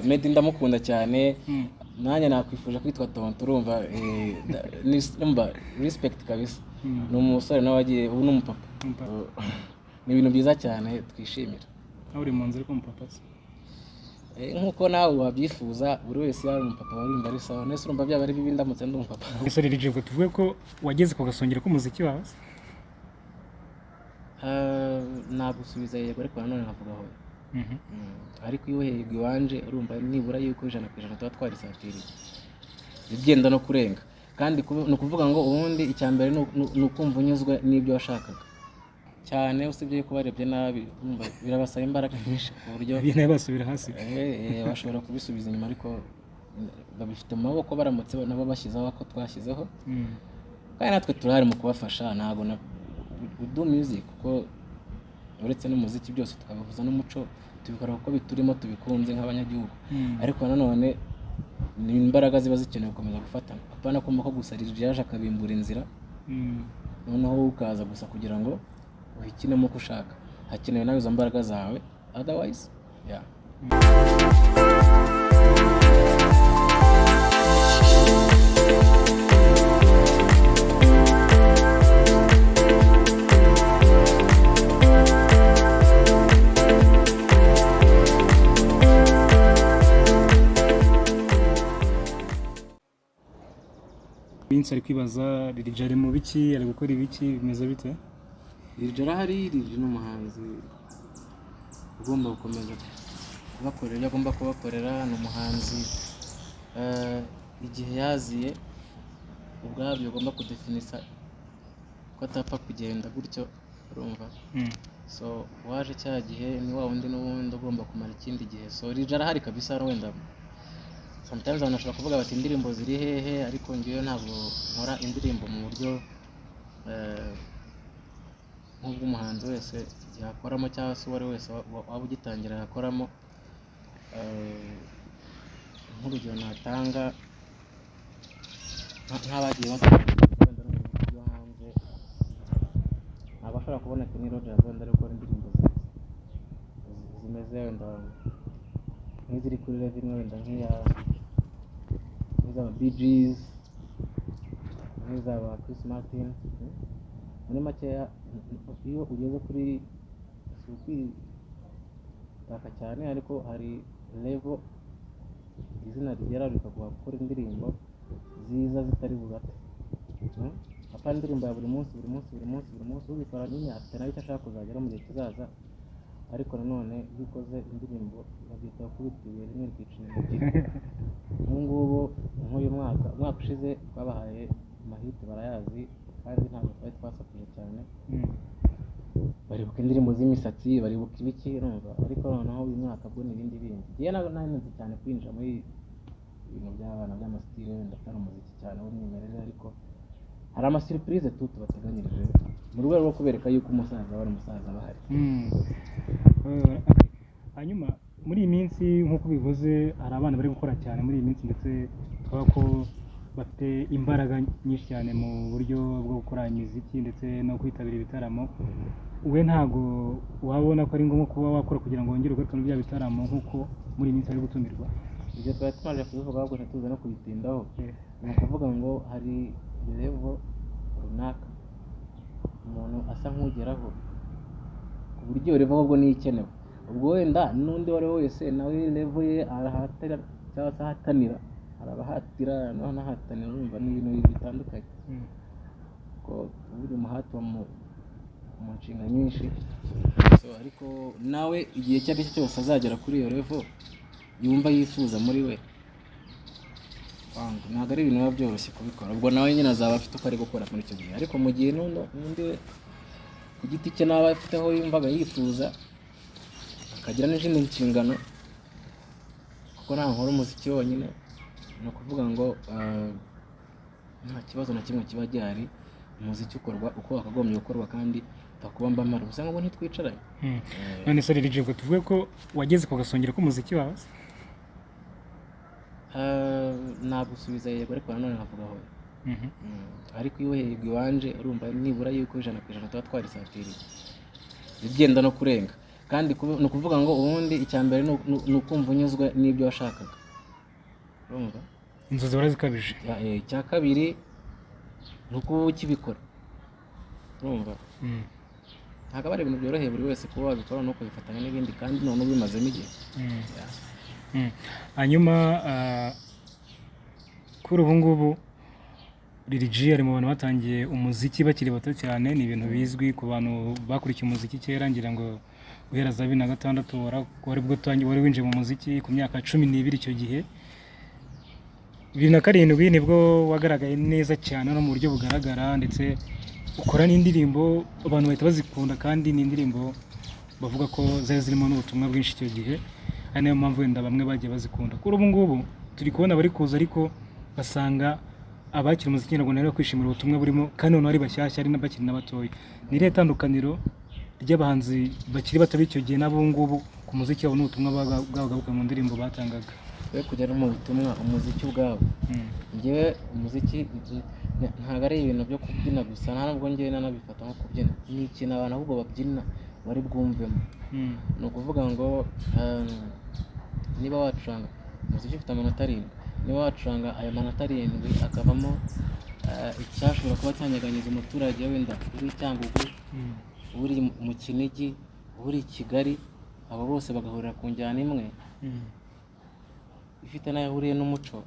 Meddy ndamukunda cyane. Nanjye nakwifuje kwitwa tonto, urumva, urumva respect kabisa. Ni umusore nawe wagiye, ubu ni umupapa. Umupapa. Ni ibintu byiza cyane twishimira. Nawe uri mu nzira ariko umupapa se? Nk'uko nawe wabyifuza, buri wese yaba umupapa wumva ari sawa. Nese urumva byaba ari bibi ndamutse ndi umupapa? Ese Lil G, ubwo tuvuge ko wageze ku gasongero k'umuziki wawe se? Nagusubiza yego, ariko nanone nkavuga hoya. Ariko iyo yego iwanje, urumva nibura yuko 100% tuba twarisatiriye, igenda no kurenga. Kandi ni ukuvuga ngo ubundi icya mbere ni ukumva unyuzwe n'ibyo washakaga cyane. Usibye yuko barebye nabi, urumva birabasaba imbaraga nyinshi ku buryo Ibintu basubira hasi. Bashobora kubisubiza inyuma, ariko babifite mu maboko baramutse nabo bashyizeho ako twashyizeho. Kandi natwe turahari mu kubafasha. Ntabwo na we do music, kuko uretse n'umuziki byose tukabihuza n'umuco, tubikora kuko biturimo, tubikunze nk'abanyagihugu. Ariko nanone ni imbaraga ziba zikenewe gukomeza gufatana, apana kumva ko gusa Lil G yaje akabimbura inzira, noneho wowe ukaza gusa kugira ngo uhikinemo uko ushaka. Hakenewe nawe izo mbaraga zawe, otherwise yeah. Minsi ari kwibaza Lil G ari mu biki, ari gukora ibiki, bimeze bite? Lil G arahari. Lil G ni umuhanzi ugomba gukomeza kubakorera ibyo agomba kubakorera. Ni umuhanzi, igihe yaziye ubwabyo ugomba kudefinisa ko atapfa kugenda gutyo, urumva. So waje cya gihe ni wa wundi n'ubundi ugomba kumara ikindi gihe. So Lil G arahari kabisa. Wenda sometimes abantu bashobora kuvuga bati indirimbo ziri hehe, ariko njyewe ntabwo nkora indirimbo mu buryo nk'ubw'umuhanzi wese yakoramo, cyangwa se uwo ari wese waba ugitangira yakoramo. Nk'urugero natanga, nk'abagiye batangira wenda no mu bihugu byo hanze, ntabwo ashobora kubona Kenny Rogers wenda ari gukora indirimbo zimeze wenda nk'iziri kuri level imwe, wenda nk'iz'aba Bee Gees, nk'iz'aba Chris Martin. Muri makeya, iyo ugeze kuri, si ukwitaka cyane, ariko hari level izina rigera rikaguha gukora indirimbo ziza zitari bugate. Apana indirimbo ya buri munsi, buri munsi, buri munsi, buri munsi. Ubikora nyine afite nawe icyo ashaka kuzageraho mu gihe kizaza, ariko nanone iyo ukoze indirimbo babyita gukubita ibuye rimwe rikica inyoni ebyiri. Nk'ubu ngubu, nk'uyu mwaka, umwaka ushize twabahaye amahiti barayazi, kandi ntabwo twari twasakuje cyane. Baribuka indirimbo z'imisatsi, baribuka ibiki, urumva. Ariko noneho uyu mwaka bwo ni ibindi bindi. Njyewe nanze cyane kwinjira muri ibintu by'abana by'amasitile, wenda atari umuziki cyane w'umwimerere, ariko hari amasurprise tu tubateganyirije mu rwego rwo kubereka yuko umusaza aba ari umusaza bahari. Okay. Hanyuma muri iyi minsi, nk'uko ubivuze, hari abana bari gukora cyane muri iyi minsi, ndetse twavuga ko bafite imbaraga nyinshi cyane mu buryo bwo gukora imiziki ndetse no kwitabira ibitaramo. We ntabwo wabona ko ari ngombwa kuba wakora kugira ngo wongere ugaruke muri bya bitaramo nk'uko muri iyi minsi bari gutumirwa? Ibyo twari tumaze kubivuga, ahubwo ntituze no kubitindaho. Ni ukuvuga ngo hari level runaka umuntu asa nk'ugeraho, ku buryo iyo level ahubwo niyo ikenewe. Ubwo wenda n'undi uwo ari we wese nawe level ye arahatira cyangwa se ahatanira, hari abahatira n'abahatanira, urumva ni ibintu bibiri bitandukanye, ko buri muhati uba mu nshinga nyinshi. So, ariko nawe igihe icyo ari cyo cyose azagera kuri iyo level yumva yifuza muri we, wanga, ntabwo ari ibintu biba byoroshye kubikora. Ubwo nawe nyine azaba afite uko ari gukora muri icyo gihe, ariko mu gihe n'undi we ku giti cye nawe afite aho yumvaga yifuza, akagira n'izindi nshingano, kuko ntabwo nkora umuziki wonyine. Ni ukuvuga ngo nta kibazo na kimwe kiba gihari. Umuziki ukorwa uko wakagombye gukorwa, kandi upfa kuba mba mpari gusa ngo ntitwicaranye. None se Lil G, ubwo tuvuge ko wageze ku gasongero k'umuziki wawe se? Nagusubiza yego, ariko nanone nkavuga hoya. Ariko iyo yego iwanje, urumva nibura yuko 100% tuba twarisatiriye, igenda no kurenga. Kandi ni ukuvuga ngo ubundi icya mbere ni ukumva unyuzwe n'ibyo washakaga, urumva? Inzozi warazikabije. Icya kabiri ni ukuba ukibikora, urumva? Ntabwo aba ari ibintu byoroheye buri wese kuba wabikora no kubifatanya n'ibindi, kandi none ubimazemo igihe. Yeah. Hanyuma kuri ubu ngubu Lil G ari mu bantu batangiye umuziki bakiri bato cyane. Ni ibintu bizwi ku bantu bakurikiye umuziki kera. Ngira ngo guhera za 2006 wari bwo wari winjiye mu muziki ku myaka 12. Icyo gihe 2007 nibwo wagaragaye neza cyane no mu buryo bugaragara, ndetse ukora n'indirimbo abantu bahita bazikunda, kandi ni indirimbo bavuga ko zari zirimo n'ubutumwa bwinshi icyo gihe, ari nayo mpamvu wenda bamwe bagiye bazikunda. Kuri ubu ngubu turi kubona bari kuza, ariko basanga abakira umuziki nyarwanda rero kwishimira ubutumwa burimo, kandi noneho ari bashyashya, ari n'abakiri n'abatoya. Ni irihe tandukaniro ry'abahanzi bakiri bato b'icyo gihe n'abo ngubu ku muziki wabo n'ubutumwa bwabaga bukubiye mu ndirimbo batangaga? We kujya no mu butumwa, umuziki ubwawo, njyewe umuziki ntabwo ari ibintu byo kubyina gusa, nta nubwo njyewe nanabifata nko kubyina. Ni ikintu abantu ahubwo babyina bari bwumvemo. Ni ukuvuga ngo niba wacuranga umuziki ufite amanota 7, niba wacuranga ayo manota 7 akavamo icyashobora kuba cyanyeganyeza umuturage wenda uri i Cyangugu, uri mu Kinigi, uri i Kigali, abo bose bagahurira ku njyana imwe ifite n'aho ihuriye n'umuco,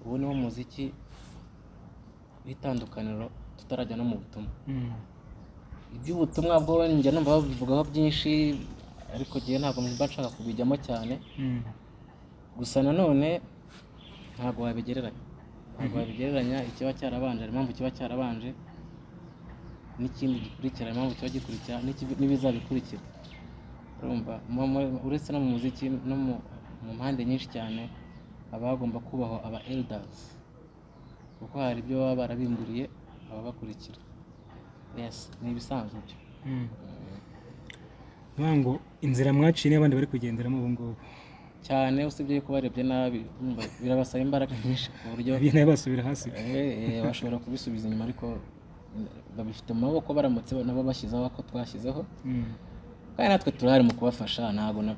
uwo niwo muziki w'itandukaniro, tutarajya no mu butumwa. Iby'ubutumwa bwo njya numva babivugaho byinshi, ariko njyewe ntabwo mba nshaka kubijyamo cyane. Gusa nanone ntabwo wabigereranya ikiba cyarabanje, hari impamvu kiba cyarabanje, n'ikindi gikurikira hari impamvu kiba gikurikira, n'ibizabikurikira, urumva? Uretse no mu muziki, no mu mpande nyinshi cyane haba hagomba kubahwa aba elders, kuko hari ibyo baba barabimburiye ababakurikira. Yes, ni ibisanzwe ibyo. Ni ukuvuga ngo inzira mwaciye niyo abandi bari kugenderamo ubu ngubu. Cyane, usibye yuko barebye nabi, urumva birabasaba imbaraga nyinshi ku buryo nayo basubira hasi. Bashobora kubisubiza inyuma, ariko babifite mu maboko baramutse nabo bashyizeho ako twashyizeho. Kandi natwe turahari mu kubafasha. Ntabwo na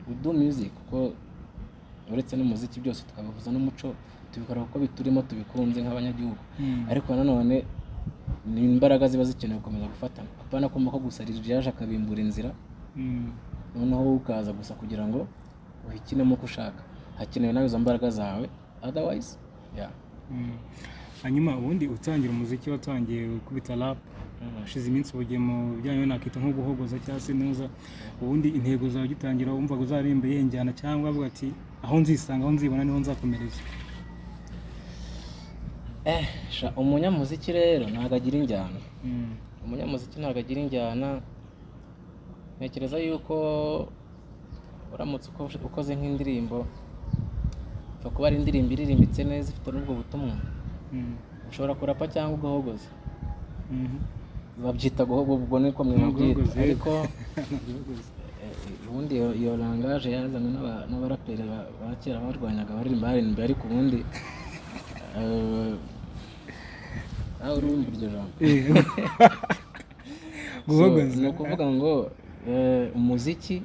we do music, kuko uretse n'umuziki byose tukabihuza n'umuco, tubikora kuko biturimo, tubikunze nk'abanyagihugu. Ariko nanone ni imbaraga ziba zikenewe gukomeza gufatana, apana kumva ko gusa Lil G yaje akabimbura inzira, noneho wowe ukaza gusa kugira ngo uhikinemo uko ushaka. Hakenewe nawe izo mbaraga zawe, otherwise, yeah. Hanyuma ubundi utangira umuziki watangiye gukubita rap, hashize iminsi ubugiye mu bijyanye nakita nko guhogoza cyangwa se neza. Ubundi intego zawe ugitangira wumvaga uzaririmba iyihe njyana, cyangwa avuga ati aho nzisanga, aho nzibona niho nzakomereza? Sha, umunyamuziki rero ntabwo agira injyana. Umunyamuziki ntabwo agira injyana. Ntekereza yuko uramutse ukoze nk'indirimbo, upfa kuba ari indirimbo iririmbitse neza, ifite n'ubwo butumwa, ushobora kurapa cyangwa ugahogoza. Babyita guhogoza, ubwo niko mwe Ni mubyita. uguhogoza. Ariko Ni uguhogoza. Ubundi iyo langage yazanywe n'abaraperi ba kera barwanyaga baririmba R&B, ariko ubundi nawe urumva iryo jambo. So, Guhogoza. ni ukuvuga ngo umuziki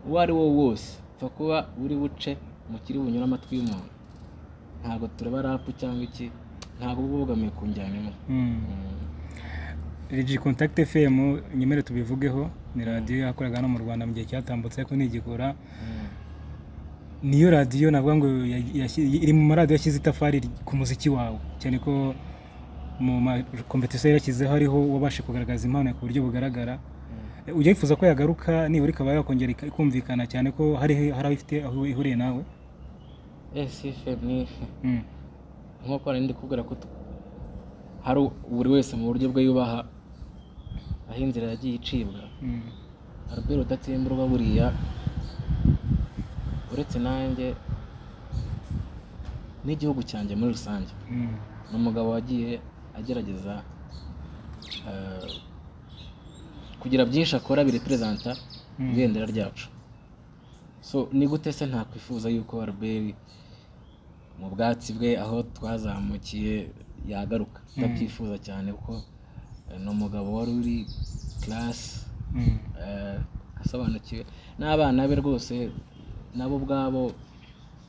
uwo ari wo wose upfa kuba uri buce mu kiri bunyure amatwi y'umuntu. Ntabwo tureba rap cyangwa iki, ntabwo uba ubogamiye ku njyana imwe. Lil Contact FM, nyemere tubivugeho, ni radiyo yakoraga hano mu Rwanda mu gihe cyatambutse, ariko ntigikora. Niyo radiyo navuga ngo iri mu maradiyo yashyize itafari ku muziki wawe, cyane ko mu ma competition yashyizeho hariho wabashe kugaragaza impano ku buryo bugaragara. Ujya wifuza ko yagaruka nibura ikaba yakongera ikumvikana, cyane ko hari aho ifite aho ihuriye nawe? SFM ni nk'uko nari ndi kubwira ko hari buri wese mu buryo bwe yubaha aho inzira yagiye icibwa. Albert Rudatsimburwa, buriya uretse nanjye n'igihugu cyanjye muri rusange, ni umugabo wagiye agerageza kugira byinshi akora bireperezanta ibendera ryacu. So ni gute se ntakwifuza yuko Albert mu bwatsi bwe aho twazamukiye yagaruka? Ndabyifuza cyane kuko ni umugabo wari uri class. Asobanukiwe n'abana be rwose, nabo ubwabo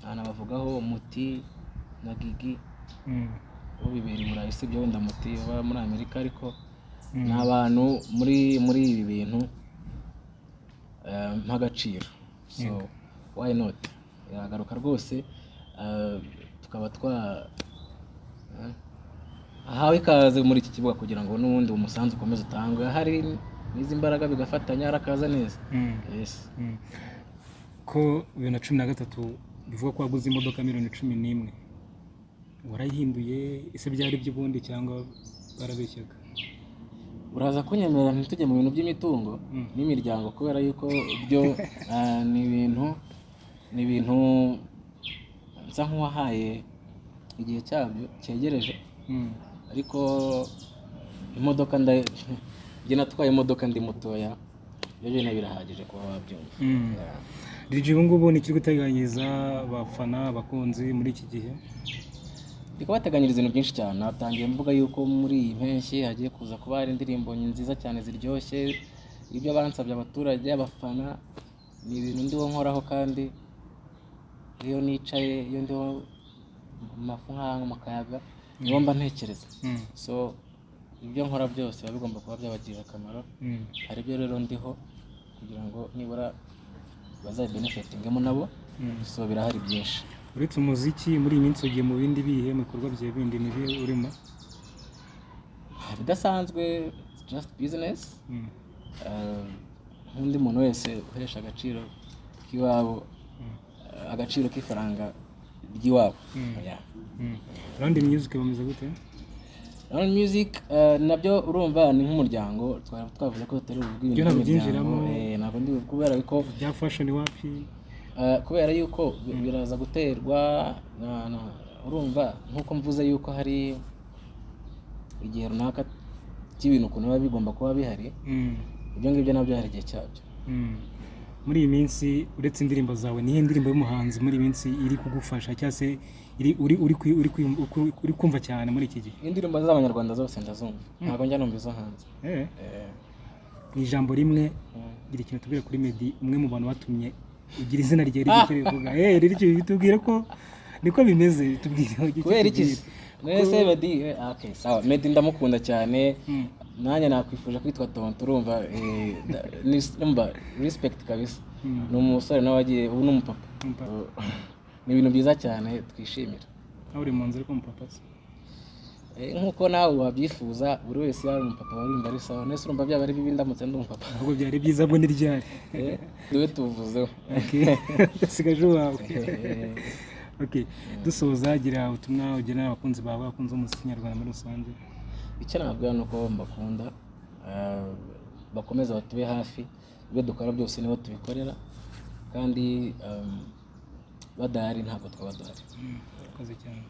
anabavugaho, Muti na Gigi, bo bibera i Burayi, usibye wenda Muti uba muri Amerika, ariko ni abantu muri ibi bintu mpa agaciro. So why not, yagaruka rwose, tukaba twa ahawe ikaze muri iki kibuga kugira ngo n'ubundi umusanzu ukomeze utangwe, hari n'izi mbaraga bigafatanya, arakaza neza. Yes. Ko 2013 bivuga ko waguze imodoka miliyoni 11, warayihinduye ese byari by'ubundi cyangwa barabeshyaga? Uraza kunyemerera ntitujye mu bintu by'imitungo n'imiryango, kubera yuko byo ni ibintu nsa nk'uwahaye igihe cyabyo cyegereje. Ariko imodoka njye natwaye imodoka ndi mutoya, ibyo byonyine birahagije kuba wabyumva. Yeah. Lil G, ubu ngubu ni ikiri guteganyiriza abafana, abakunzi muri iki gihe? Ndi kubateganyiriza ibintu byinshi cyane. Natangiye mvuga yuko muri iyi mpeshyi hagiye kuza kuba hari indirimbo nziza cyane ziryoshye. Ibyo bansabye abaturage, abafana, ni ibintu ndiho nkoraho, kandi iyo nicaye, iyo ndiho mu mafu nk'aha mu kayaga, niho mba ntekereza. So ibyo nkora byose biba bigomba kuba byabagirira akamaro. Hari ibyo rero ndiho kugira ngo nibura bazabibenefitingemo nabo. So birahari byinshi. Uretse umuziki, muri iyi minsi ugiye mu bindi bihe, mu bikorwa byawe bindi ni ibihe urimo? Ibidasanzwe, just business. Nk'undi muntu wese uhesha agaciro k'iwabo, agaciro k'ifaranga ry'iwabo. Yeah. Round Music bameze gute? Round Music, nabyo urumva ni nk'umuryango, twari twavuze ko tutari buvuge ibintu Ibyo ntabwo by'imiryango. byinjiramo. Ntabwo ndi, kubera ko Bya fashion wapi? Kubera yuko biraza guterwa na urumva nk'uko mvuze yuko hari igihe runaka cy'ibintu ukuntu biba bigomba kuba bihari. Ibyo ngibyo nabyo hari igihe cyabyo. Muri iyi minsi, uretse indirimbo zawe, nihe ndirimbo y'umuhanzi muri iyi minsi iri kugufasha, cyangwa se iri uri uri kwi- uri kwi- uri kumva cyane muri iki gihe? Indirimbo z'abanyarwanda zose ndazumva, ntabwo njya numva izo hanze. Mu ijambo rimwe, gira ikintu tubwire kuri Meddy, umwe mu bantu batumye ugira izina rye riri rivuga. Riri tubwire ko niko bimeze, tubwire ugire icyo Kubera iki? utubwira. Mwese Meddy, okay, sawa, Meddy ndamukunda cyane. Nanjye nakwifuje kwitwa tonto, urumva, urumva respect kabisa. Ni umusore nawe wagiye, ubu ni umupapa. Umupapa. Ni ibintu byiza cyane twishimira. Nawe uri mu nzu ariko umupapa se? Nk'uko nawe wabyifuza, buri wese yaba umupapa wumva ari sawa. Nese urumva byaba ari bibi ndamutse ndi umupapa? Ahubwo byari byiza bwo ntiryari. Niwe tuvuzeho. Okay. Usigaje uwawe. Okay. Dusoza, gira ubutumwa ugenera abakunzi bawe, abakunzi b'umuziki nyarwanda muri rusange. Icyo nababwira ni uko mbakunda, bakomeza batube hafi. Ibyo dukora byose nibo tubikorera, kandi badahari ntabwo twaba duhari. Urakoze cyane.